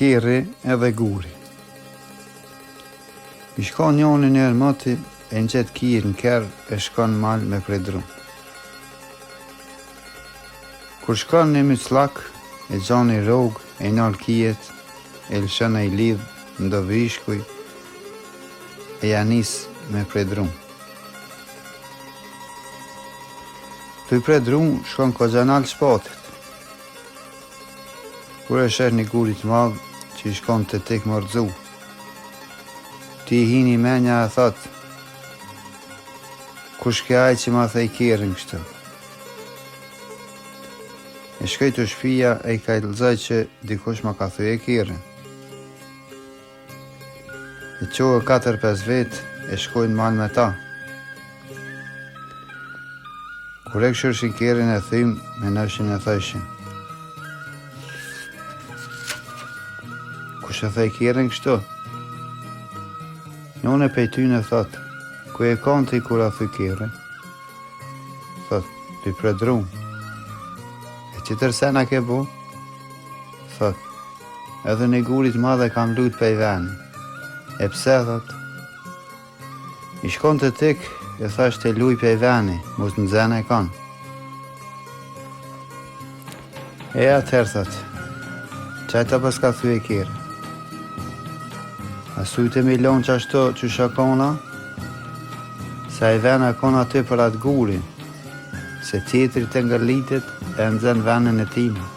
Kerri edhe guri. Ish kon njoni njëherë moti e ngjet kijet në kerr e shkon në mal me pre dru. Kur shkon në mycllak e gjan ni rrugë e i nal kijet e lëshon e i lidh në do vishkuj e ja nis me pre dru. Tuj pre dru shkon koxha nalt shpatit. Kur e sheh një guri të madh që ish kon tetik me rrxu. Ti i hini menja e thot, Kush ke ai që ma thej kerrin kështu? E shkoi te shpia e i kallxoi që dikush ma ka thyje kerrin. E çoi 4-5 vetë e shkojnë mal me ta. Kur e kqyrshin kerrin e thym, menojshin e thojshin. Kush e thej kerrin kështu? Njoni pej tyne thot, ku je kon ti kur a thy kerrin? Thot, tuj pre dru. E qetër sen a ke bo? Thot, edhe një guri të madh e kam lujt pej veni. E pse, thot? Ish kon tetik, e thash te luj pej veni, mos nxen e kon. E atëherë, thot, qaj ta paska thyje kerrin? A sujte me i lonë qashtu qysh a kon a? Se ai ven a kon aty për atë gurin, se tjetri të ngërlitet e nxen venin e tina.